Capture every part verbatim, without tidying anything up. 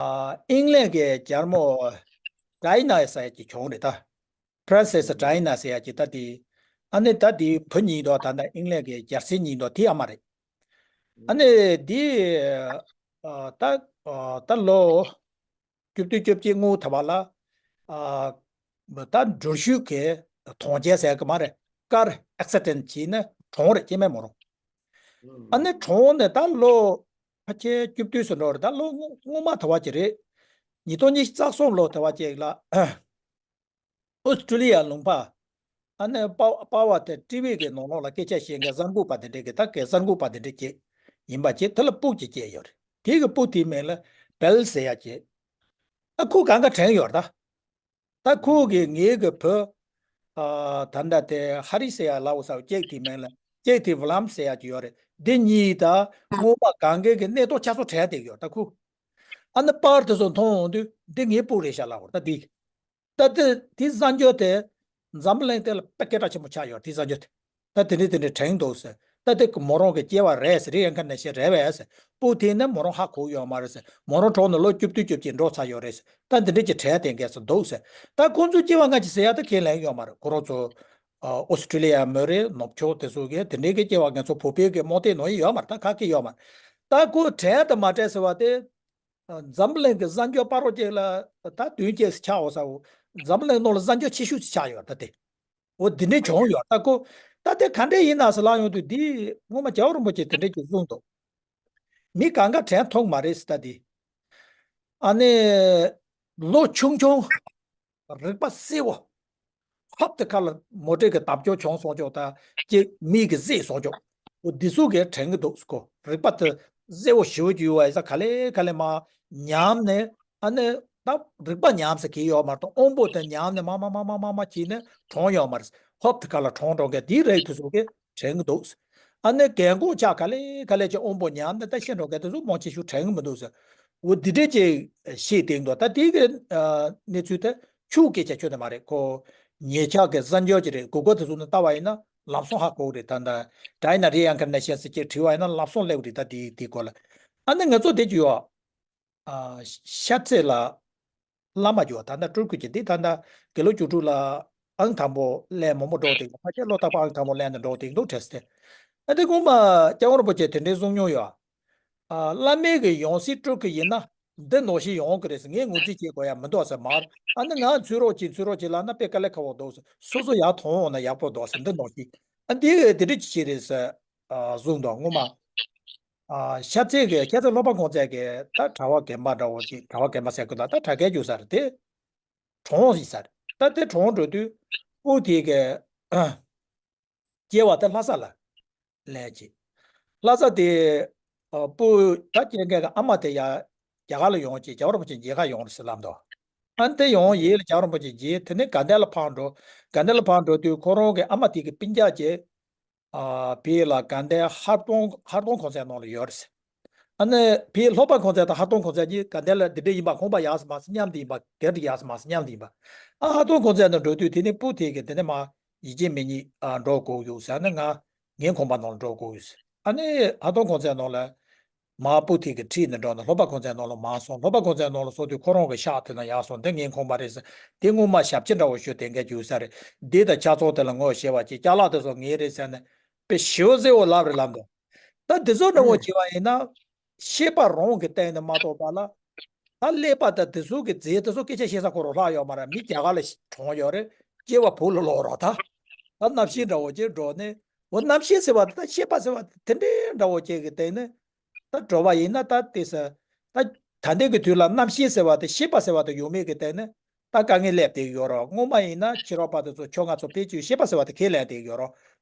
ཨ་ཨིང་ལན་གྱི་རྒྱལ་མོ་ཌའི་ན་ཟེར་ཡ་གྱི་བྱུང་རེད་ད། Princess Diana ཟེར་ཡ་གྱི་ད་དེ། ཨ་ནི་ད་དེ་བུ་གཉིས་འདུག་ད་ལྟ་ཨིང་ལན་གྱི་རྒྱལ་སྲས་གཉིས་འདུག་དེ་ཨ་མ་རེད། ཨ་ནི་དེ་ཨ་ད་ཨ་ད་ལོ་བཅུ་བདུན་བཅོ་བརྒྱད་སྔོན་ཐ་བ་ལ། ཨ་ད་འགྲུལ་བཞུད་ཀྱི་གྲོངས་རྒྱལ་ཟེར་གི་མ་རེད། ཀར་ཨེག་སི་ཌེན་བྱས་ནས་གྲོངས་རེད། སྐྱེ་དམན་མོ་རང་། ཨ་ནི་གྲོངས་ནས་ད་ལོ་ཕལ་ཆེར་བཅུ་བདུན་ཙམ་འགྲོ་རེད། ད་ལོ་སྔོན་སྔོན་མ་ཐ་བ་ཅིག་རེད། ཉིས་སྟོང་ཉི་ཤུ་རྩ་གསུམ་ལོ་ཐ་བ་ཅིག་ལ། ཨོ་སི་ཀྲི་ལི་ཡ་ལུང་པ། ཨ་ནི་པ་པ་བ་དེ་ཊི་ཝི་གི་ནང་ལོགས་ལ་སྐད་ཆ་བཤད་མཁན་གསར་འགོད་པ་དེ་འདྲས་ཀྱི་ད་གའི་གསར་འགོད་པ་དེ་འདྲས་ཅིག་ཡིན་པ་ཅིག་དེ་ལ་སྤུ་གཅིག་སྐྱེས་ཡོད་རེད། དེ་གི་སྤུ་དེའི་མིང་ལ་བེལ་ཟེར་ཡ་ཅིག་ད་ཁོ་གང་ག་དྲན་ཡོད་རེད་ད། ད་ཁོ་གི་ངའི་གི་བུ། ཨ་ད་ལྟ་དེ་ཧ་རི་ཟེར་ཡ་ལ་འོ་ས་ཅིག་དེའི་མིང་ལ་ཅིག་དེ་ཝི་ལམ་ཟེར་ཡ་ཅིག་ཡོད་རེད། འདི་གཉིས་ད་སྔོན་མ་གང་གའི་གི་གནས་སྟངས་ཆ་ཚང་དྲན་བསྡད་ཡོད་ད་ཁོ། ཨ་ནི་པར་དེ་ཚོ་མཐོང་འོང་དུས་འདི་ངའི་སྤུ་རེད་ཤག་ལབ་པ་རེད་ད་འདི། ད་ལྟ་དེ་གསར་འགྱུར་དེ་འཛམ་བུ་གླིང་སྟེང་ལ་དཔེ་སྐད་གྲགས་ཆེན་པོ་ཆགས་ཡོད་རེད། དེ་གསར་འགྱུར་དེ། ད་དེ་འདྲས་དེ་འདྲས་དྲན་འདུག་ཟེར། ད་དེ་མོ་རང་གི་སྐྱེ་བ་རེད་ཟེར། རི་ཨིན་ཀར་ནེ་ཤན་རེད་པས་ཟེར། སྤུ་དེ་ནི་མོ་རང་ཧ་གོ་ཡོད་མ་རེད་ཟེར། མོ་རང་གྲོངས་ནས་ལོ་བཅུ་བདུན་བཅོ་བརྒྱད་འགྲོ་ཚར་ཡོད་རེད་ཟེར། ད་འདི་འདྲས་ཀྱི་དྲན་བསྡད་མཁན་ཚོ་འདུག་ཟེར། ད་ཁོང་ཚོའི་སྐྱེ་བ་སྔ་ཕྱི་ཟེར་ཡ་ད་ཁས་ལེན་ཡོད་མ་རེད། ཁོ་རང་ཚོ་ཨ་ཨོ་སི་ཀྲི་ལི་ཡ་མི་རེད། ནུབ་ཕྱོགས་དེ་ཚོ་གི་དེ་འདྲས་ཀྱི་སྐྱེ་བ་ངན་ཚོ་བོད་པའི་གི་རྨོངས་དད་ནང་ཡོད་མ་རེད། ད་ག་གེ་ཡོད་མ་རེད། ད་ཁོ་དྲན་དང་མ་དྲན་ཟེར་བ་དེ། འཛམ་བུ་གླིང་གི་གསར་འགྱུར་པ་རོགས་ཅིག་ལ་ད་དོན་ཅིག་ཆགས་འོ་ས་འོ། འཛམ་བུ་གླིང་ནང་ལ་གསར་འགྱུར་ཆེ་ཤོས་ཅིག་ཆགས་ཡོད་ད་དེ། འོ་འདི་འདྲས་བྱུང་ཡོད་ད་ཁོ། ད་དེ་ག་འདྲས་ཡིན་ན་ཟེར་ལབ་ཡོང་དུས་འདི་སྔོན་མ་རྒྱལ་བ་རིན་པོ་ཆེ་དེ་འདྲས་ཀྱི་གསུངས་འདུག་མི་གང་ག་དྲན་ཐུབ་མ་རེད་ཟེར་ད་དེ། ཨ་ནི། ལོ་ཆུང་ཆུང་། རིག་པ་གསལ་བོ། ཧོབ་ཏེ་ཁ་ལ་མོ་ཊའི་གི་བརྡབ་སྐྱོར་བྱུང་སོང་ཅོག་ད་ཅིག་མིག་གིས་གཟིགས་སོང་ཅོག་འོ་འདི་ཚོ་གིས་དྲན་གི་འདུག་ཟེར་གོ་རིག་པ་དེ་གསལ་བོ་ཞེ་པོ་ཅིག་ཡོད་པ་ཡིན་ཙང་ག་ལེ་ག་ལེ་མར་ཉམས་ནས་ཨ་ནི་ད་རིག་པ་ཉམས་ཟེར་གི་ཡོད་མ་རེད་དང་དབང་པོ་དེ་ཉམས་ནས་མར་མར་མར་མར་མར་མར་བྱས་ནས་གྲོངས་ཡོད་མ་རེད། ཧོབ་ཏེ་ཁ་ལ་གྲོངས་གྲོངས་མཁན་དེའི་རིགས་དེ་ཚོ་གིས་དྲན་གི་འདུག་ཨ་ནི་རྒན་གོག་ཆགས་ག་ལེ་ག་ལེ་ཅིག་དབང་པོ་ཉམས་ནས་ད་ཤི་འགྲོ་མཁན་དེ་ཚོ་མང་ཆེ་ཤོས་དྲན་གི་མི་འདུག་ཟེར། འོ་འདི་འདྲས་ཅིག་བཤད་བསྡད་འདུག་ད་དེ་གི་ཨ་གནས་ཚུལ་དེ་ཆུ་སྐད་ཆ་ཁྱོན་ནས་མ་རེད། ཁོ་ཉེ་ཆར་གི་གསར་འགྱུར་ཅིག་རེད། གུ་གལ་དེ་ཚོ་ནས་ལྟ་བ་ཡིན་ན་ལམ་སང་ཧ་གོ་གི་རེད། ད་ད་Diana reincarnation ཟེར་ཅིག་བྲིས་པ་ཡིན་ན་ལམ་སང་སླེབས་རེད། ད་དེ་དེའི་སྐོར་ལ་ཨ་ནི་ང་ཚོ་དེ་ཅིག་ཡོད། ཨ་ཤར་རྩེ་ལ་བླ་མ་ཅིག་ཡོད། ད་ལྟ་སྤྲུལ་སྐུ་ཅིག་འདི་ད་ལྟ་དགེ་ལུགས་བཅུ་དྲུག་ལ་ཨང་དང་པོ་ལེན་མང་པོ་འགྲོ་བསྡད་འདུག་ཕལ་ཆེར་བློ་ཐག་པ་ཨང་དང་པོ་ལེན་ནས་འགྲོ་བསྡད་འདུག་དྲན་སོང་། ཨ་འདི་སྔོན་མ་སྐྱབས་མགོན་རིན་པོ་ཆེ་དེ་འདྲའི་གསུང་མྱོང་ཡོད། ཨ་བླ་མའི་གི་ཡང་སྲིད་སྤྲུལ་སྐུ་ཡིན་ན་འདི་ནང་བཞིན་ཡོང་གི་རེད་ཟེར། ངས་ངོས་འཛིན་བྱེད་དགོས་ཡ་མི་འདུག་ཟེར་མར། ཨ་ནི་ང་ཚུར་རོགས་གྱིས་ཚུར་རོགས་གྱིས་ལབ་ན་དཔེ་དཀའ་ལས་ཁག་པོ་འདུག་ཟེར། སོ་སོ་ཡར་མཐོང་འོང་ན་ཡག་པོ་འདུག་ཟེར། འདི་ནང་བཞིན་ཨ་འདི་གི་དེ་འདྲ་ཅིག་བྱས་རེད་ཟེར། ཨ་གསུངས་འདུག་སྔོན་མ། ཨ་ཤར་རྩེ་གི་ཁྱེད་ཚོ་ལྷོ་པ་གོང་ཚད་གི་ད་གྲྭ་པ་རྒན་པ་འདྲ་བོ་ཅིག་གྲྭ་པ་རྒན་པ་ཟེར་དགོས་ད། ད་གྲྭ་རྒན་རྒྱུགས་ས་རེད་དེ། གྲོངས་ཡིན་ས་རེད། ད་དེ་གྲོངས་འགྲོ་དུས་སྤུ་དེ་གི་སྐྱེ་བ་དེ་ལྷ་ས་ལ་ལེན་གྱི། ལྷ་ས་དེ་ཨ་སྤུ་ད་སྐྱེ་མཁན་གི་ཨ་མ་དེ་ཡ་རྒྱ་གར་ལ་ཡོང་གི། རྒྱལ་བ་རིན་པོ་ཆེ་མཇལ་ཁ་ཡོང་རེད་ཟེར་ལབ་འདུག་ཨ་ནི་དེ་ཡོང་ཡིན་ལ་རྒྱལ་བ་རིན་པོ་ཆེ་མཇལ། དེ་ནས་དགའ་ལྡན་ལ་ཕར་འགྲོ། དགའ་ལྡན་ལ་ཕར་འགྲོ་དུས་ཁོ་རང་གི་ཨ་མ་དེ་གི་སྤུན་ཀྱག་ཅིག་ཨ་བོད་ལ་དགའ་ལྡན་ཧར་གདོང་ཧར་གདོང་གོང་ཚད་ནང་ལ་ཡོད་རེད། ཨ་ནི་བོད་ལྷོ་པ་གོང་ཚད་དང་ཧར་གདོང་གོང་ཚད་གཉིས་དགའ་ལྡན་ལ་འདི་འདྲ་ཡིན་པ་ཁོམ་པ་ཡག་ཙམ་མ་ཙམ་མཉམ་དུ་ཡིན་པ། དེ་འདྲ་ཡག་ཙམ་མ་ཙམ་མཉམ་དུ་ཡིན་པ། ཨ་ཧར་གདོང་གོང་ཚད་ནང་འགྲོ་དུས་དེ་ནས་སྤུ་དེ་གི་དེ་ནས་མར་ཡིད་ཆེས་མེད་ཉིད་ཨ་འགྲོ་དགོས་ཡོད་ཟེར། ཨ་ནི་ང་ངའི་ཁོམ་པ་ནང་ལ་འགྲོ་དགོས་ཡོད་ཟེར། ཨ་ནི་ཧར་གདོང་གོང་ཚད་ནང་ལ་མར་སྤུ་དེ་གི་ཁྲིད་ནས་འགྲོ་ནས་ལྷོ་པ་གོང་ཚད་ནང་ལ་མར་སོང་། ལྷོ་པ་གོང་ཚད་ནང་ལ་སོང་དུས་ཁོ་རང་གི་ཤག་དེ་ན་ཡར་སོང་། འདི་ངའི་ཁོམ་པ་རེད་ཟེར། དེ་སྔོན་མ་ཞབས་ཕྱི་འདྲ་བོ་ཞུ་དེ་འགའ་རྒྱུགས་ས་རེད། འདི་དང་ཆ་ཚང་དེ་ལ་ངོ་ཤེས་པ་ཅིག་ཅ་ལག་དེ་ཚོ་ངའི་རེད་ཟེར་ནས་དཔེ་ཞེ་པོ་གསལ་བོ་ལབ་རེད་ལབ་འདུག་ད་དེ་ཚོ་འདྲ་བོ་བྱས་པ་ཡིན་ན་ཤེས་པ་རང་གི་སྟེང་ནས་མ་གཏོགས་པ་ལ། ད་ཀླད་པ་དང་དེ་ཚོ་གི་རྫས་དེ་ཚོ་སྐད་ཆ་བཤད་ས་ཁོ་རང་ལྷག་ཡོད་མ་རེད། མི་རྒྱ་གར་ལ་གྲོངས་ཡོད་རེད། སྐྱེ་བ་བོད་ལ་ལོག་རོགས་ད། ད་རྣམ་ཤེས་འདྲ་བོ་ཅིག་འགྲོ་ནས། འོ་རྣམ་ཤེས་ཟེར་བ་དེ་ད་ཤེས་པ་ཟེར་བ་དེ་འདྲའི་འདྲ་བོ་ཅིག་གི་སྟེང་ནས་ད་འགྲོ་བ་ཡིན་ན་ད་དེ་ས། ད་ད་ལྟའི་གི་དུས་ལ་རྣམ་ཤེས་ཟེར་བ་དེ་ཤེས་པ་ཟེར་བ་དེ་ཡོད་མེད་ཀྱི་སྟེང་ནས་ད་དཀའ་ངལ་སླེབས་བསྡད་ཀྱི་ཡོད་རེད། སྔོན་མ་ཡིན་ན་ཕྱི་རོལ་པ་དེ་ཚོ་ཁྱོད་ང་ཚོ་ཕལ་ཆེར་ཤེས་པ་ཟེར་བ་དེ་ཁས་ལེན་བསྡད་ཀྱི་ཡོད་རེད།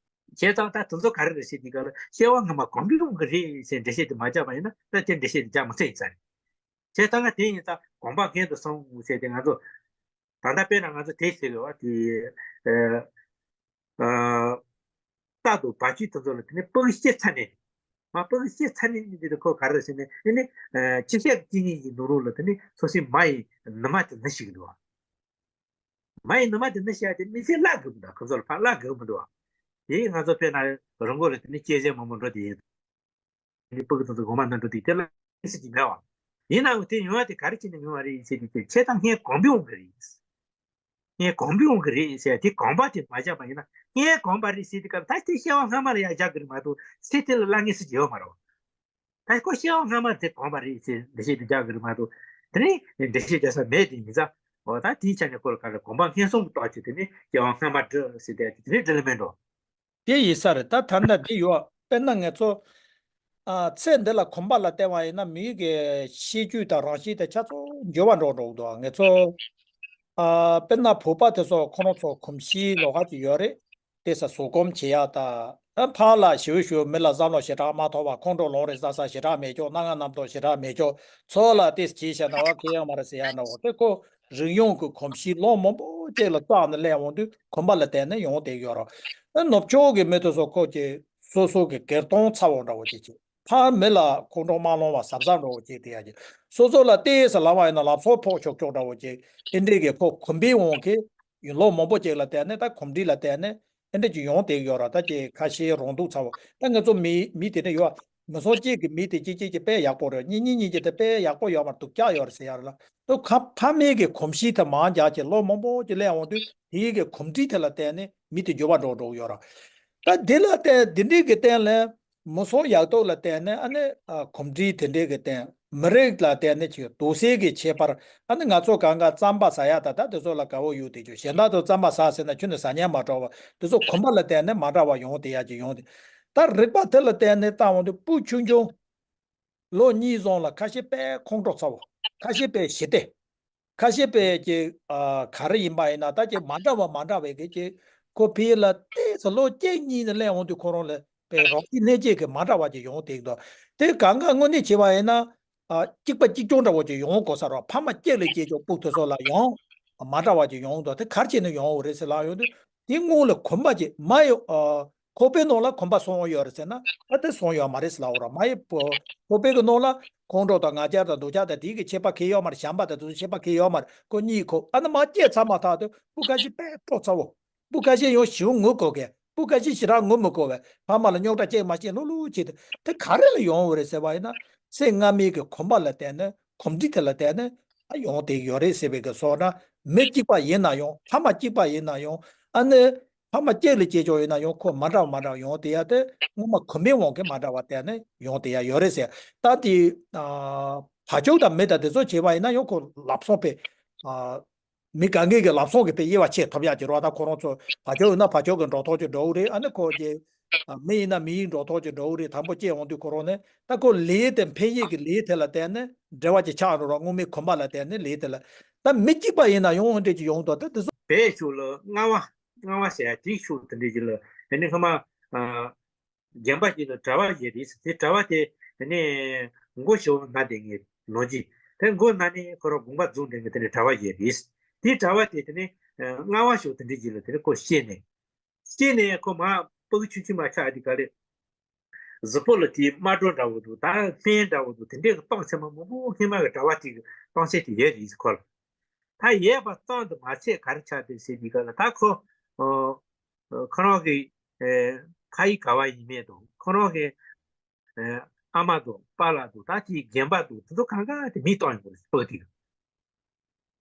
བྱས་ཙང་ད་དེ་ཚོ་ག་རེ་རེད་ཟེར་དུས་སྐབས་ལ་སྐྱེ་བ་སྔ་མ་གང་གི་ཡོང་གི་རེད་ཟེར་འགྲེལ་བཤད་དེ་མ་བརྒྱབ་པ་ཡིན་ན་ད་དེ་འགྲེལ་བཤད་དེ་རྒྱག་མི་ཚར་ཡིན་ས་རེད། བྱས་ཙང་ང་དེ་ཡིན་ཙང་གོམ་པ་གང་དུ་སོང་ཟེར་ཏེ་ང་ཚོ་ད་ལྟ་དཔེར་ན་ང་ཚོ་དེ་ཟེར་གི་བ་དེ་ཨ་ཨ་རྟག་ཏུ་བ་ཕྱུགས་དེ་ཚོ་ལ་དེ་ནས་སྤུ་གུ་སྐྱེས་ཚར་ནས་མ་སྤུ་གུ་སྐྱེས་ཚར་ནས་ནི་དེ་ཁོ་ག་རེ་ཟེར་ནས་དེ་ནས་ཨ་ཁྱི་ཤ་གི་སྐྱེ་ནི་ཡི་ནོར་ལུག་ལ་དེ་ནས་སོ་སོའི་མ་ཡི་ནུ་མ་དེ་ནི་ཞིག་འདུག་བ། མ་ཡི་ནུ་མ་དེ་ནི་ཞིག་དེ་མི་ཚེ་བརླག་གི་མི་འདུག་ཁོ་ཚོ་ལ་ཕར་བརླག་གི་མི་འདུག་བ། དེ་ང་ཚོ་དཔེར་ན་རང་མགོ་ལ་དེ་ནས་སྐྱེས་ཆེན་མང་པོ་འགྲོ་དེ་ཡིན། ནི་སྤུ་གུ་དེ་ཚོ་གོང་མ་ནང་འགྲོ་དུས་དེ་ལ་སྲིད་ཀྱི་མེད་བ། ཡིན་ནའང་དེ་ཡོང་བ་དེ་ག་རེ་བྱས་ནས་ཡོང་བ་རེད་ཟེར་དུས་དེ་ཁྱེད་དང་ངས་གོང་འཕེལ་འོང་གི་རེད། ངས་གོང་འཕེལ་འོང་གི་རེད་ཟེར་དེ་གོང་པ་དེ་མ་བཞག་པ་ཡིན་ན་ངས་གོང་པ་རེད་ཟེར་དུས་སྐབས་ད་དེ་སྐྱེ་བ་སྔ་མ་ལ་ཡང་བཞག་གི་རེད་མ་གཏོགས་ཚེ་འདི་ལ་བླ་ངེས་སུ་བྱེད་ཡོད་མ་རེད། ད་ཁོ་སྐྱེ་བ་སྔ་མ་དེ་གོང་པ་རེད་ཟེར་འགྲེལ་བཤད་དེ་རྒྱག་གི་རེད་མ་གཏོགས་དེ་ནས་འགྲེལ་བཤད་རྒྱག་ས་མེད་དེ་ཡིན་ཙང་འོ་ད་དེའི་ཆ་ནས་ཁོ་ལ་ག་རེ་གོང་པ་སྔོན་སོང་གི་རྟོགས་བྱེད་དེ་ནས་སྐྱེ་བ་སྔ་མ་འདྲི་ཟེར་དེ་དེ་ནས་འདྲི་ལེ་མེད་འགྲོ། དེ་ཡིན་ས་རེད། ད་ད་ལྟ་འདི་ཡོད། དཔེར་ན་ང་ཚོ་ཨ་ཚེ་འདི་ལ་གོམས་པ་ལ་བརྟེན་པ་ཡིན་ན་མིའི་གི་ཤེས་རྒྱུད་དང་རང་བཞིན་དེ་ཆ་ཚང་འགྱུར་བ་འགྲོ་འགྲོ་འདུག་ང་ཚོ་ཨ་དཔེར་ན་བོད་པ་དེ་ཚོ་ཁོ་རང་ཚོ་གོམས་གཤིས་ལོགས་ཀ་ཅིག་ཡོད་རེད། དེ་ས་བཟོད་སྒོམ་བྱེད་ཡག་དང་ཨ་ཕར་ལ་ཞེ་པོ་ཞེ་པོ་མི་ལ་བསམ་བློ་ཞེ་དྲག་མ་ཐོགས་པ་ཁོང་ཁྲོ་ལངས་རེས་ས་ས་ཞེ་དྲག་མེད་ཀྱོག་སྣ་ང་རྣམ་རྟོག་ཞེ་དྲག་མེད་ཀྱོག་ཚོ་ལ་དེ་བྱེད་བྱས་ན་བ་གལ་ཡོད་མ་རེད་ཟེར་ཡག་འདྲ་བོ་དེ་ཁོ། རིག་གཞུང་གི་གོམས་གཤིས་ལོ་མང་པོ་ཅིག་ལ་བརྟགས་ནས་སླེབས་འོང་དུས་གོམས་པ་ལ་བརྟེན་ནས་ཡོང་བསྡད་ཡོད་རེད། ཨ་ནུབ་ཕྱོགས་ཀྱི་མི་དེ་ཚོ་ཁོ་ཀྱི་སོ་སོ་གི་སྒེར་གཏོང་ཚ་བོ་འདྲ་བོ་ཅིག་བྱེད། ཕར་མི་ལ་ཁོང་ཁྲོ་མ་ལངས་པ་གཟབ་གཟབ་འདྲ་བོ་ཅིག་དེ་ཡ་ཅིག་སོ་སོ་ལ་ཏོག་ཙམ་ལངས་པ་ཡིན་ན་ལབ་སོ་ཕོག་ཆོག་ཆོག་འདྲ་བོ་ཅིག་དེ་འདྲའི་གི་ཁོ་གོམས་པའི་དབང་གིས་ལོ་མང་པོ་ཅིག་ལ་བརྟེན་ནས་ད་གོམས་འདྲིས་ལ་བརྟེན་ནས་དེ་འདྲ་ཅིག་ཡོང་བསྡད་ཡོད་རེད། ད་ཅིག་ཁ་ཤས་རང་སྡུག་ཚ་བོ་ད་ང་ཚོ་མི་མི་དེ་འདྲ་ཡོད། མི་ཚང་གཅིག་གི་མི་དེ་གཅིག་གཅིག་གི་དཔེ་ཡག་པོ་རེད། གཉིས་གཉིས་གཉིས་ཀྱི་དེ་དཔེ་ཡག་པོ་ཡོད་མ་རེད། སྡུག་ཅག་ཡོད་རེད་ཟེར་ཡ་རེད་ལ། དུ་ཁ་ཕ་མེས་ཀྱི་གོམས་གཤིས་དེ་མང་རྒྱ་ཆེ་ལོ་མང་པོ་ཅིག་སླེབས་འོང་དུས་དེའི་གི་གོམས་འདྲིས་དེ་ལ་བརྟེན་ནས་མི་དེ་འགྱུར་བ་འགྲོ་འགྲོ་ཡོད་རེད། ད་འདི་ལ་བརྟེན་འདི་འདྲའི་གི་སྟེང་ལ་མི་ཚང་ཡག་སྡུག་ལ་བརྟེན་ནས་ཨ་ནི་ཨ་གོམས་འདྲིས་དེ་འདྲའི་གི་སྟེང་མི་རིགས་ལ་བརྟེན་ནས་ཅིག་དུག་སེལ་གྱི་ཁྱད་པར་ཨ་ནི་ང་ཚོ་གང་ག་རྩམ་པ་ཟ་ཡ་ད་ད་དེ་ཚོ་ལ་དགའ་བོ་ཡོད་དེ་ཅུ་གཞན་དག་ཚོ་རྩམ་པ་ཟ་ཟེར་ན་ཁྱོད་ནི་ཟ་ཉན་མ་འགྲོ་བ་དེ་ཚོ་གོམས་པ་ལ་བརྟེན་ནས་མ་འདྲ་བ་ཡོང་དེ་ཡ་ཅིག་ཡོང་དེ། ད་རིག་པ་དེ་ལ་བརྟེན་ནས་བལྟ་འོང་དུས་སྤུ་ཆུང་ཆུང་ལོ་གཉིས་ཙམ་ལ་ཁ་ཤས་དཔེ་ཁོང་ཁྲོ་ཚ་བོ། ཁ་ཤས་དཔེ་ཞི་བདེ། ཁ་ཤས་དཔེ་ཀྱི་ཨ་ག་རེ་ཡིན་པ་ཡིན་ན་ད་ཀྱི་མ་འདྲ་བ་མ་འདྲ་བའི་གི་ཀྱི་ཁོ་ཕི་ལ་ཏོག་ཙམ་ལོ་གཅིག་གཉིས་ནས་སླེབས་འོང་དུས་ཁོ་རང་ལ་དཔེ་རང་བཞིན་གནས་སྐྱེས་ཀྱི་མ་འདྲ་བ་ཅིག་ཡོང་བསྡད་འདུག་དེ་གང་ག་དངོས་གནས་བྱས་པ་ཡིན་ན་ཨ་གཅིག་པ་གཅིག་རྐྱང་འདྲ་བོ་ཅིག་ཡོང་དགོས་ས་རེད། ཕ་མ་གཅིག་ལ་སྐྱེས་ཀྱང་སྤུ་དེ་ཚོ་ལ་ཡང་མ་འདྲ་བ་ཅིག་ཡོང་འདུག་དེ་ག་རེ་བྱས་ནས་ཡོང་བ་རེད་ཟེར་ལབ་ཡོང་དུས། དེ་སྔོན་ལ་གོམས་པ་ཅིག་མ་ཡོད། ཨ་ཁོག་པའི་ནང་ལ་གོམས་པ་སོང་ཡོད་རེད་ཟེར་ན་ཨ་དེ་སོང་ཡོད་མ་རེད་ཟེར་ལབ་འོ་ར་མ་ཡི་པོ། ཁོག་པའི་གི་ནང་ལ་ཁོང་ཁྲོ་དང་ང་རྒྱལ་དང་སྡུག་ཅག་དང་དེའི་གི་ཁྱད་པར་གང་ཡོད་མ་རེད། བྱམས་པ་དང་དེ་ཚོ་ཁྱད་པར་གང་ཡོད་མ་རེད། ཁོ་གཉིད་ཁུག་ཨ་ནི་མ་སྐྱེས་ཚར་མ་ཐག་ཏུ་སྤུ་ཁ་ཤས་དཔེ་ཁྲོ་ཚ་བོ། སྤུ་ཁ་ཤས་ཡང་ཞེ་པོ་ངུ་དགོས་གི་སྤུ་ཁ་ཤས་ཞེ་དྲག་ངུ་མི་དགོས་བས་ཕ་མ་ལ་རྙོག་དྲ་ཅིག་མ་བྱེད་ལྷུག་ལྷུག་བྱེད་དུ་དེ་ག་རེ་ལ་ཡོང་བ་རེད་ཟེར་བ་ཡིན་ན་ཚེ་སྔ་མའི་གི་གོམས་པ་ལ་བརྟེན་ནས་གོམས་འདྲིས་དེ་ལ་བརྟེན་ནས་ཨ་ཡོང་བསྡད་ཡོད་རེད་ཟེར་བའི་གི་སོགས་ན་མི་གཅིག་པ་ཡིན་ན་ཡང་ཕ་མ་གཅིག་པ་ཡིན་ན་ཡང་ཨ་ནི། ཕ་མ་གཅིག་ལ་སྐྱེས་ཆོག་ཡིན་ན་ཡང་ཁོ་མ་འདྲ་བ་མ་འདྲ་བ་ཡོང་དེ་ཡ་དེ་སྔོན་མ་གོམས་པའི་དབང་གིས་མ་འདྲ་བ་བསྟན་ནས་ཡོང་དེ་ཡ་ཡོད་རེད་ཟེར། ད་དེ་ཨ་བ་ཅོ་དང་མི་དང་དེ་ཚོ་བྱས་པ་ཡིན་ན་ཡང་ཁོ་ལབ་སོང་པས། ཨ་མི་གང་གས་ཀྱི་ལབ་སོང་གི་པས་དབྱེ་བ་ཕྱེ་ཐུབ་ཡ་ཅིག་རོགས་ད་ཁོ་རང་ཚོ་བ་ཅོ་ཡིན་ན་བ་ཅོ་གི་འགྲོ་ཐོག་ཅིག་འགྲོ་གི་རེད། ཨ་ནི་ཁོ་ཀྱི་ཨ་མི་ཡིན་ན་མི་ཡི་འགྲོ་ཐོག་ཅིག་འགྲོ་གི་རེད། དང་པོ་སྐྱེས་འོང་དུས་ཁོ་རང་ནས་ད་ཁོ་ལས་དེ་འཕེན་ཡས་ཀྱི་ལས་དེ་ལ་བརྟེན་ནས་འབྲེལ་བ་ཅིག་ཆགས་འགྲོ་རོགས་སྔོན་མའི་གོམས་པ་ལ་བརྟེན་ནས་ལས་དེ་ལ་ད་མི་གཅིག་པ་ཡིན་ན་ཡང་འདྲ་ཅིག་ཡོང་དོ་ད་དེ་ཚོ། བའི་ཤུགས་ལ་ལྔ་བ། ལྔ་བ་ཟེར་ཡ་དེའི་ཤུགས་དེ་འདྲ་ཅིག་ལ་དེ་ནི་སྔོན་མ་ཨ་རྒན་པ་ཞིག་ལ་གྲྭ་བ་ཞིག་རེད། དེ་གྲྭ་བ་དེ་དེ་ནི་མགོ་ཞེ་པོ་ན་བསྡད་མཁན་ནང་བཞིན་དེ་མགོ་ན་ནས་ཁོ་རང་དགོངས་པ་རྫོགས་འདྲ་མཁན་དེ་འདྲ་གྲྭ་བ་ཞིག་རེད། དེ་གྲྭ་བ་དེ་དེ་ནི་ཨ་ལྔ་བ་ཞིག་དེ་འདྲ་ཅིག་ལ་དེ་ནི་ཁོ་སྐྱེས་ནས་སྐྱེས་ནས་ཁོ་མ་ཕྲུ་གུ་ཆུང་ཆུང་མ་ཆགས་དེ་ག་ལེ། གཟུགས་པོ་ལ་དེའི་རྨ་སྒྲོ་འདྲ་བོ་འདུག་ད་སྨན་འདྲ་བོ་འདུག་དེ་འདྲའི་གི་རྟགས་མཚན་མ་མང་པོ་སྔོན་མ་གི་གྲྭ་བ་དེ་གི་རྟགས་མཚན་དེ་ཡོད་རེད་ཁོ་ལ། ད་ཡོད་པ་ཙམ་དུ་མ་ཚད་ག་རེ་ཆགས་འདུག་ཟེར་དུས་ག་ལ་ད་ཁོ་ཨ་ཁོ་རང་གི་ཨ་ཕ་ཡུལ་ག་བ་ཡིན་མིན་དང་ཁོ་རང་གི་ཨ་ཨ་མ་དང་པཱ་ལགས་དང་ད་དེའི་རྒན་པ་དང་དེ་ཚོ་གང་ག་དེ་མིའི་རྟགས་ཡིན་པ་རེད་སྤུ་གུ་དེ་གི།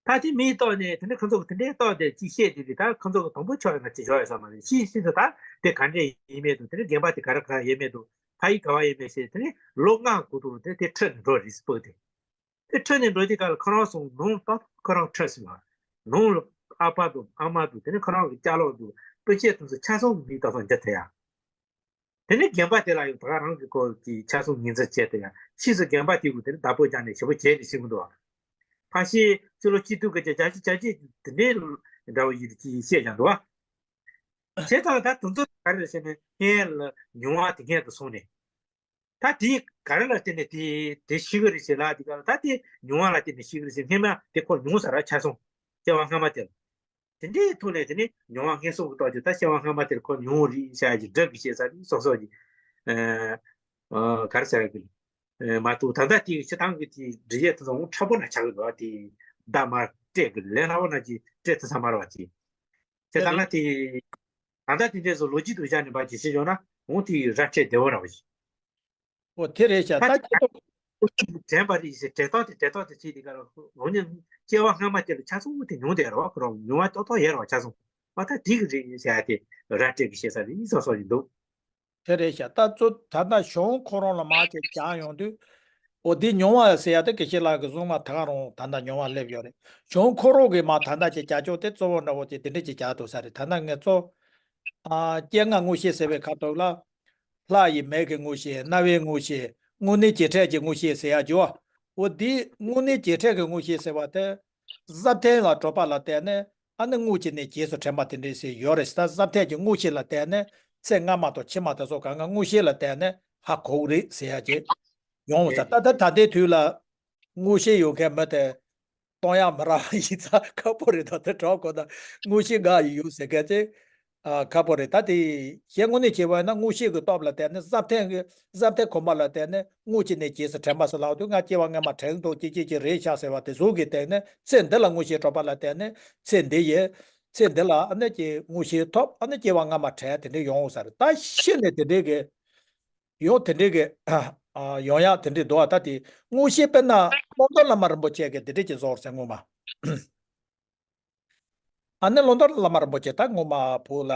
ད་དེ་མིའི་རྟགས་ནས་དེ་འདྲ་ཁོ་ཚོ་གི་དེ་འདྲའི་རྟགས་དེ་ཅིག་བཤད་དེ་དེ་ད་ཁོ་ཚོ་གི་དང་པོ་ཆགས་ཡོད་ན་ཅིག་ཞོག་ཡོད་ས་མ་རེད། ཤེས་ཤེས་དུ་ད་དེ་ག་འདྲས་ཡིན་མེད་དུ་དེ་འདྲའི་རྒན་པ་དེ་ག་རེ་ག་ཡིན་མེད་དུ་ཕ་ཡུལ་ག་བ་ཡིན་མེད་ཟེར་དེ་ནས་ལོ་ལྔ་གོ་དུ་དེ་དེ་ཁྲིད་ནས་འགྲོ་རེད་སྤུ་གུ་དེ། དེ་ཁྲིད་ནས་འགྲོ་དུས་ག་ལ་ཁོ་རང་སོང་ནང་ཏག་ཏག་ཁོ་རང་ཁྲིད་སོང་བ། ནང་ལ་ཨ་ཕ་དང་ཨ་མ་དང་དེ་ནས་ཁོ་རང་གི་ཅ་ལག་དང་སྤུན་མཆེད་དེ་ཚོ་ཆ་ཚང་གི་མིའི་རྟགས་ཐོག་འགྱུར་ཐུབ་ཡ། དེ་ནས་རྒན་པ་དེ་ལ་ཡང་ད་ག་རང་གི་སྐོར་གྱི་ཆ་ཚང་ངོས་འཛིན་བྱས་ཏེ་ཡང་ཕྱིས་སུ་རྒན་པ་དེ་གུ་དེ་ནས་བདག་པོ་རྒྱག་ནས་ཞེ་པོ་བྱས་ནས་ཟིན་གི་འདུག་ཕ་ཤི་སྤྱི་ལོ་གཅིག་སྟོང་དགུ་བརྒྱ་བརྒྱད་ཅུ་གྱ་གཅིག་དེ་འདྲའི་འདྲ་བོ་ཡིན་གྱི་བཤད་ཀྱང་འདུག་བ། བྱས་ཙང་ད་དེ་ཚོ་ག་རེ་རེད་ཟེར་ན་སྔོན་ལ་མྱོང་བ་དེ་སྔོན་དུ་སོང་ནས་ད་དེ་ག་རེ་ལ་བརྟེན་ནས་དེ་དེ་ཤི་གི་རེད་ཟེར་ལ་དེ་ག་ལ་ད་དེ་མྱོང་བ་ལ་བརྟེན་ནས་ཤི་གི་རེད་ཟེར་སྔོན་མ་དེ་ཁོ་མྱོང་ས་ར་ཆ་སོང་སྐྱེ་བ་སྔ་མ་དེ་ལ། དེ་འདྲའི་ཐོག་ནས་དེ་ནི་མྱོང་བ་སྔོན་སོང་གི་རྟོགས་ཀྱི་ད་སྐྱེ་བ་སྔ་མ་དེར་ཁོ་མྱོང་རེད་བྱ་ཡ་གི་སྒྲུབ་ཀྱི་བྱེད་ས་ནི་སོ་སོ་གི་ཨ་ཨ་ག་རེ་ཟེར་གི་ཨ་མ་གཏོགས་ད་ལྟ་དེའི་སྤྱི་བཏང་གི་དེའི་འབྲི་ཡས་དེ་ཚོ་འུ་ཕྲ་པོ་ན་ཆགས་གི་འདུག་དེ་བརྡ་མ་སྤྲད་གི་ལས་སླ་པོ་ན་ཅིག་སྤྲད་ཐུབ་ས་མ་རེད་བ་དེ། དེ་ལྟར་ན་དེ་ད་ལྟ་དེ་འདྲས་སུ་ལོ་རྒྱུས་དུ་བཞག་ནས་བ་ཅིག་བྱེད་ཆོག་ན་འུ་དེའི་ར་སྤྲད་བདེ་བོ་ར་བ་ཞིག་འོ་དེ་རེད་ཤག་ད་ད་སྐྱེ་སྟོབས་ དྲན་པ་རེད་ཟེར། དྲན་སྟངས་དེ་དྲན་སྟངས་དེ་ཚིག་དེ་ག་རང་རང་ཉིད་སྐྱེ་བ་སྔ་མ་དེ་ལ་ཆ་ཚང་དེ་མྱོང་བསྡད་རེད་བ། ཁོ་རང་མྱོང་བ་ཏོག་ཏོག་ཡོད་རེད་བ། ཆ་ཚང་མ་ད་དེ་གི་རིགས་ཡིན་ཟེར་ཡ་དེ་ར་སྤྲད་གི་བཤད་ས་རེད། ཡིན་ཙང་སོགས་ཡིན་འདུག་དེ་རེད་ཤག་ད་གཙོ་ད་ལྟ་གཞུང་ཁོ་རང་ལ་མ་ཅིག་སྦྱང་ཡོང་དུས། འོ་འདི་མྱོང་བ་ཟེར་ཡ་དེ་དགེ་བཤེས་ལགས་ཀྱི་གསུང་མ་ད་ག་རང་ད་ལྟ་མྱོང་བ་སླེབས་ཡོད་རེད། གཞུང་ཁོ་རང་གིས་མ་ད་ལྟ་ཅིག་བྱ་ཕྱོགས་དེ་གཙོ་བོ་འདྲ་བོ་ཅིག་དེ་འདྲ་ཅིག་བྱ་འདུག་ས་རེད། ད་ལྟ་ངས་གཙོ། ཨ། སྐྱེ་ལྔ་དངོས་གཞི་ཟེར་བའི་ཁ་ཐོག་ལ། ལྷ་ཡི་མིག་གི་དངོས་གཞི། རྣ་བའི་དངོས་གཞི། དངོས་གནས་བྱེ་བྲག་གི་དངོས་གཞི་ཟེར་ཡ་ཅིག་ཡོད། འོ་འདི་དངོས་གནས་བྱེ་བྲག་གི་དངོས་གཞི་ཟེར་བ་དེ། བཟའ་ཐེངས་ལ་གྲོད་པ་ལ་བལྟས་ནས་ཨ་ནི་དངོས་ཀྱི་གནས་རྗེས་སུ་དྲན་པ་དེ་འདྲ་ཟེར་ཡོད་རེད། ད་བཟའ་ཐེངས་ཀྱི་དངོས་གཞི་ལ་བལྟས་ནས་ཚེ་སྔ་མ་དང་ཕྱི་མ་དེ་ཚོ་གང་ག་དངོས་གཞི་ལ་བལྟས་ནས་ཧ་གོ་གི་རེད་ཟེར་ཡ་ཅིག་ཡོང་བ་ས། ད་ལྟ་ད་ལྟའི་དུས་ལ་དངོས་གཞི་ཡོད་མཁན་མི་དེ་གཏོང་ཡ་མི་རག་པ་ཡིན་ཙང་ཁག་པོ་རེད། ད་ལྟ་གྲོགས་ཁོ་ན་དངོས་གཞི་འགའ་ཡི་ཡོད་ཟེར་མཁན་ཚེ། ཨ། ཁག་པོ་རེད། ད་དེ་གཞན་དངོས་གནས་བྱས་པ་ཡིན་ན་དངོས་གཞི་གི་སྟོབས་ལ་བརྟེན་ནས་བཟའ་ཐེངས་ཀྱི་བཟའ་ཐེངས་གོང་མ་ལ་བརྟེན་ནས་དངོས་ཀྱི་གནས་རྗེས་སུ་དྲན་པ་ཟེར་ལབ་དུས་ང་སྐྱེ་བ་སྔ་མ་དྲན་འདུག་ཅི་ཅི་ཅི་རེད་ཤག་ཟེར་བ་དེ་གཟུགས་ཀྱི་སྟེང་ནས་ཚེ་འདི་ལ་དངོས་གཞི་གྲོད་པ་ལ་བརྟེན་ནས་ཚེ་འདི་ཡི་ཚེ་འདི་ལ་ཨ་ནི་ཀྱི་དངོས་གཞི་ཐོབ། ཨ་ནི་སྐྱེ་བ་སྔ་མ་དྲན་དེ་འདྲ་ཡོང་ས་རེད། ད་ཤི་ནས་དེ་འདྲའི་གི་ཡོང་དེ་འདྲའི་གི་ཨ། ཡོང་ཡག་དེ་འདྲའི་འདུག་ཨ། ད་དེ་དངོས་གཞི་དཔེར་ན་ཀློང་རྡོལ་བླ་མ་རིན་པོ་ཆེ་གི་དེ་འདྲའི་གི་བཟོ་ཟེར་ངོ་མ། ཨ་ནི་ཀློང་རྡོལ་བླ་མ་རིན་པོ་ཆེ་ད་ངོ་མ་བོད་ལ་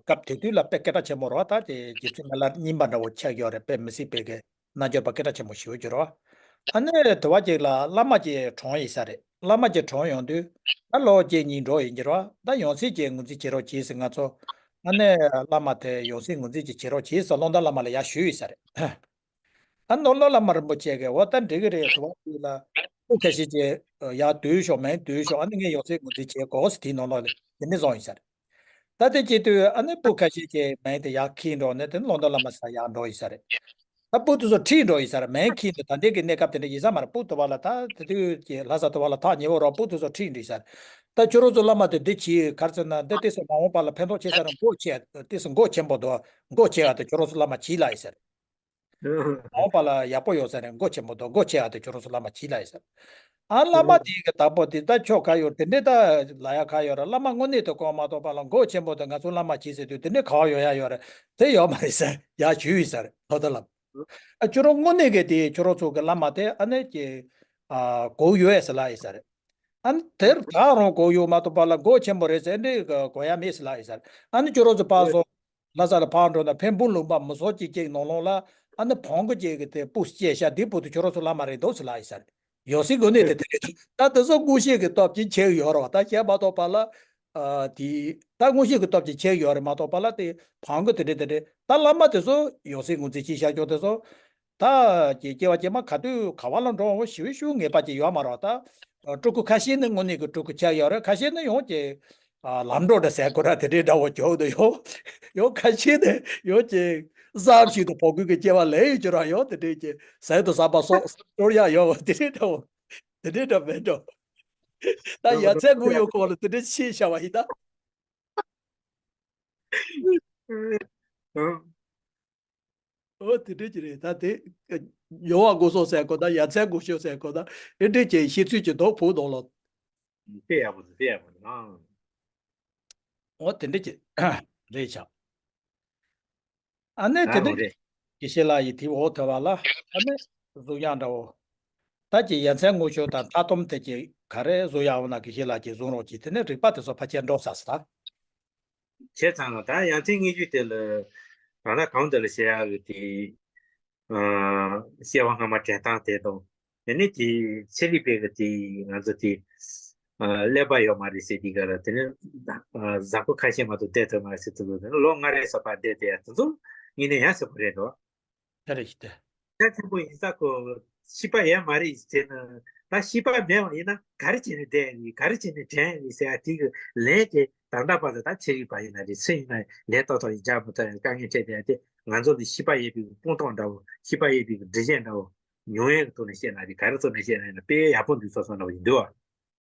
སྐབས་དེ་དུས་ལ་དཔེ་སྐད་གྲགས་ཆེན་པོ་རེད་བ། ད་དེ་རྗེ་བཙུན་མི་ལ་རྙིང་པ་འདྲ་བོ་ཆགས་ཡོད་རེད། དཔེ་མི་སྲིད་པའི་གི་རྣལ་འབྱོར་པ་སྐད་གྲགས་ཆེན་པོ་ཞེ་པོ་ཅིག་རེད་བ། ཨ་ནི་དེ་བ་ཅིག་ལ་བླ་མ་ཅིག་གྲོངས་ཡིན་ས་རེད། བླ་མ་ཅིག་གྲོངས་ཡོང་དུས་ད་ལོ་གཅིག་གཉིས་འགྲོ་ཡིན་གྱི་རེད་བ། ད་ཡང་སྲིད་ཀྱི་ངོས་འཛིན་བྱེད་རོགས་གྱིས་ཟེར་ང་ཚོ། ཨ་ནི་བླ་མ་དེ་ཡང་སྲིད་ངོས་འཛིན་ཅིག་བྱེད་རོགས་གྱིས་ཟེར་ཀློང་རྡོལ་བླ་མ་ལ་ཡར་ཞུས་ཡིན་ས་རེད། ཨ་ནི་ཀློང་རྡོལ་བླ་མ་རིན་པོ་ཆེ་གིས་འོ་ད་འགྲིག་གི་རེད། དུ་བ་དུས་ལ་སྤུ་ཁ་ཤས་ཀྱིས་ཡར་བསྡུས་ཤོག་མིང་བསྡུས་ཤོག་ཨ་ནི་ངས་ཡང་སྲིད་ངོས་འཛིན་བྱེད་དགོས་ཟེར་དེའི་ནང་ལོགས་ལ་དེ་འདྲ་བཟོས་ཡིན་ས་རེད། ད་དེ་བྱེད་དུས་ཨ་ནི་སྤུ་ཁ་ཤས་ཀྱིས་མིང་དེ་ཡར་འཁྱེར་འགྲོ་ནས་དེ་ནི་ཀློང་རྡོལ་བླ་མ་ཟེར་ཡར་འགྲོ་ཡིན་ས་རེད། ད་སྤུ་དེ་ཚོ་ཁྲིད་འགྲོ་ཡིན་ས་རེད། མིང་འཁྱེར་ནས་ད་ལྟའི་གི་གནས་སྐབས་དེ་འདྲ་ཡིན་ས་མ་རེད། སྤུ་དུ་བ་ལ་ད་དེ་དུས་ཀྱི་ལྷ་ས་དུ་བ་ལ་ཐག་ཉེ་བོ་རོགས་སྤུ་དེ་ཚོ་ཁྲིད་འགྲོ་ཡིན་ས་རེད། ད་ཁྱོད་རང་ཚོ་བླ་མ་དེ་འདི་བྱེད་ག་རེ་ཟེར་ན་འདི་ཏོག་ཙམ་མ་འོངས་པ་ལ་ཕན་ཐོགས་ཆེ་ས་རེད། མགོ་ཆེ་ཏོག་ཙམ་མགོ་ཆེན་པོ་འདུག་མགོ་ཆེ་བ་དེ་ཁྱོད་རང་ཚོ་བླ་མ་བྱེད་ལ་ཡིན་ས་རེད། མ་འོངས་པ་ལ་ཡག་པོ་ཡོང་ས་རེད། མགོ་ཆེན་པོ་དང་མགོ་ཆེ་བ་དེ་ཁྱོད་རང་ཚོ་བླ་མ་བྱེད་ལ་ཡིན་ས་རེད། ཨ་བླ་མ་དེ་གི་བདག་པོ་དེ་ད་ཁྱོད་ག་ཡོད་དེ་འདྲའི་ད་ལ་ཡ་ག་ཡོད་རེད། བླ་མ་དངོས་གནས་དེ་གོ་མ་གཏོགས་པ་ལ་མགོ་ཆེན་པོ་དེ་ང་ཚོ་བླ་མ་བྱེད་ཟེར་དུས་དེ་འདྲའི་ག་བ་ཡོང་ཡ་ཡོད་རེད། དེ་ཡོད་མ་རེད་ཟེར་ཡར་ཞུས་ཡིན་ས་རེད། ལྷོ་ད་ལམ། ཨ་ཁྱོད་རང་དངོས་གནས་གི་དེ་ཁྱོད་རང་ཚོ་གི་བླ་མ་དེ་ཨ་ནི་ཀྱི་ཨ་གོ་ཡོད་ཟེར་ལ་ཡིན་ས་རེད། ཨ་ནི་དེར་ད་རང་གོ་ཡོད་མ་གཏོགས་པ་ལ་མགོ་ཆེན་པོ་རེད་ཟེར་འདྲའི་གོ་ཡ་མེད་ཟེར་ལ་ཡིན་ས་རེད། ཨ་ནི་ཁྱོད་རང་ཚོ་ཕར་སོང་། ལྷ་ས་ལ་ཕར་འགྲོ་ན་འཕན་པོ་ལུང་པ་མི་སོགས་ཅིག་ཅིག་ནང་ལོགས་ལ་ཨ་ནི་བོང་གུ་ཅིག་གི་དེ་སྤུ་སྐྱེས་ཤག་འདི་སྤུ་དུ་ཁྱོད་རང་ཚོ་བླ་མ་རེད་འདུག་ཟེར་ལ་ཡིན་ས་རེད། ཡོད་སྲིད་དགོས་ནི་དེ་དེ་རེད། ད་དེ་ཚོ་དངོས་གཞི་གི་སྟོབས་ཀྱིས་ཆེ་ཡོད་རེད་བ། ད་བཤད་མ་གཏོགས་པ་ལ། ཨ་དེ་ད་དངོས་གཞི་གི་སྟོབས་ཀྱིས་ཆེ་ཡོད་རེད་མ་གཏོགས་པ་ལ་དེ་བོང་གུ་དེ་འདྲས་དེ་འདྲས་ད་བླ་མ་དེ་ཚོ་ཡོད་སྲིད་ངོས་འཛིན་བྱེད་བཞག་ཀྱོག་དེ་ཚོ། ད་ཀྱི་སྐྱེ་བ་སྐྱེས་མ་ག་དུས་ག་བ་ལ་འགྲོ་འོང་ཞིབ་ཞུ་ངེས་པ་ཅིག་ཡོད་མ་རེད་ད། སྤྲུལ་སྐུ་ཁ་ཤས་ནི་དངོས་གནས་ཀྱི་སྤྲུལ་སྐུ་ཆགས་ཡོད་རེད། ཁ་ཤས་ནི་ཡང་ཀྱི་ཨ་ལམ་འགྲོ་འདྲ་ཟེར་དགོས་ར་དེ་འདྲའི་འདྲ་བོ་ཀྱོག་འདུག་ཡོད། ཡང་ཁ་ཤས་ནི་ཡང་ཀྱི་བསམ་ཞིག་ཏུ་བོང་གུ་གི་སྐྱེ་བ་ལེན་ཡོད་ཀྱི་ར་ཡོད། དེ་འདྲའི་ཀྱི་ཟས་དང་ཟ་པ་སོགས་སྤྲོར་ཡག་ཡོད་བ་དེ་འདྲའི་འདྲ་བོ། དེ་འདྲའི་འདྲ་མེད་འགྲོ། ད་ཡ་མཚན་དངོས་ཡོད་སྐོར་ལ་དེ་འདྲའི་ཤེས་བྱ་བ་ཡིན་ད། ཨོ་དེ་འདྲས་ཀྱི་རེད། ད་དེ་ཡོང་བ་དགོས་སོང་ཟེར་གོ་ད་ཡ་མཚན་དགོས་ཤོག་ཟེར་གོ་ད་དེ་འདྲས་ཀྱི་ཤེས་ཚུལ་གྱི་འདུག་བོད་ནང་ལ། དཔེ་ཡག་པོ་འདུག་དཔེ་ཡག་པོ་འདུག་ཨང་། ཨོ་དེ་འདྲས་ཀྱི་རེད་ཤག་ཨ་ནེ་དེ་ཨ་འདྲས་རེད། དགེ་བཤེས་ལགས་ཡི་དེ་འོ་དེ་བ་ལ་ཨ་ནེ་གཟུགས་ཡང་འདྲ་བོ། ད་ཀྱི་ཡ་མཚན་དངོས་ཤོག་དང་མཐའ་སྡོམ་དེ་ཀྱི་ག་རེ་བཟོ་ཡག་འོ་ན་དགེ་བཤེས་ལགས་ཀྱི་བཟུང་རོགས་ཀྱི་དེ་ནས་རིག་པ་དེ་ཚོ་ཕལ་ཆེར་འགྲོ་ས་སི་ད། བྱས་ཙང་ད་ཡ་མཚན་དངོས་ཤོག་དེ་ལ་ད་ལྟ་གང་དེ་ལ་བཤད་ཡག་གི་དེ། ཨ་སྐྱེ་བ་སྔ་མ་དྲན་སྟངས་དེ་དང་། དེ་ནས་དེ་ཚན་རིག་པའི་གི་དེ་ང་ཚོ་དེ་ཨ་ཀླད་པ་ཡོད་མ་རེད་ཟེར་དེ་ག་ལ་དེ་ནས་ཨ་གཟའ་འཁོར་ཁ་ཤས་མ་གཏོགས་བསྡད་ཐུབ་མ་རེད་ཟེར་དུས་དེ་ནས་ལོ་ལྔ་རེ་ཙམ་ཕར་བསྡད་དེ་ཡ་དེ་ཚོ་དངོས་གནས་ཡ་ཟེར་པོ་རེད་དོ། ད་རེ་ཞིག་སྟེ། ད་ཆེན་པོ་ཡིན་ས་ཁོ་ཤི་པ་ཡོད་མ་རེད་ཟེར་ན། ད་ཤི་པ་མེད་པ་ཡིན་ན་ག་རེ་བྱས་ནས་བསྡད་ཡིན། ག་རེ་བྱས་ནས་དྲན་ཡིན་ཟེར་ཡ་དེ་གི་ལན་དེ་ད་ལྟ་བར་དུ་ད་ཚན་རིག་པ་ཡིན་ན་རེད། སུ་ཡིན་ན་ལན་ཏག་ཏག་ཅིག་རྒྱག་མི་ཐུབ་ཡ་དཀའ་ངལ་འཕྲད་བསྡད་ཡ་དེ་ང་ཚོ་ལ་ཤི་པ་ཡོད་པའི་སྤངས་རྟོགས་འདྲ་བོ། ཤི་པ་ཡོད་པའི་འགྲེལ་བཤད་འདྲ་བོ་ཉུང་ཡས་ཀྱི་ཐོག་ནས་བཤད་ན་རེད། ག་རེ་ཐོག་ནས་བཤད་ན་ཡིན་ན་དཔེ་ཡག་པོ་འདུག་སོ་སོ་འདྲ་བོ་ཡིན་འདུག་བ།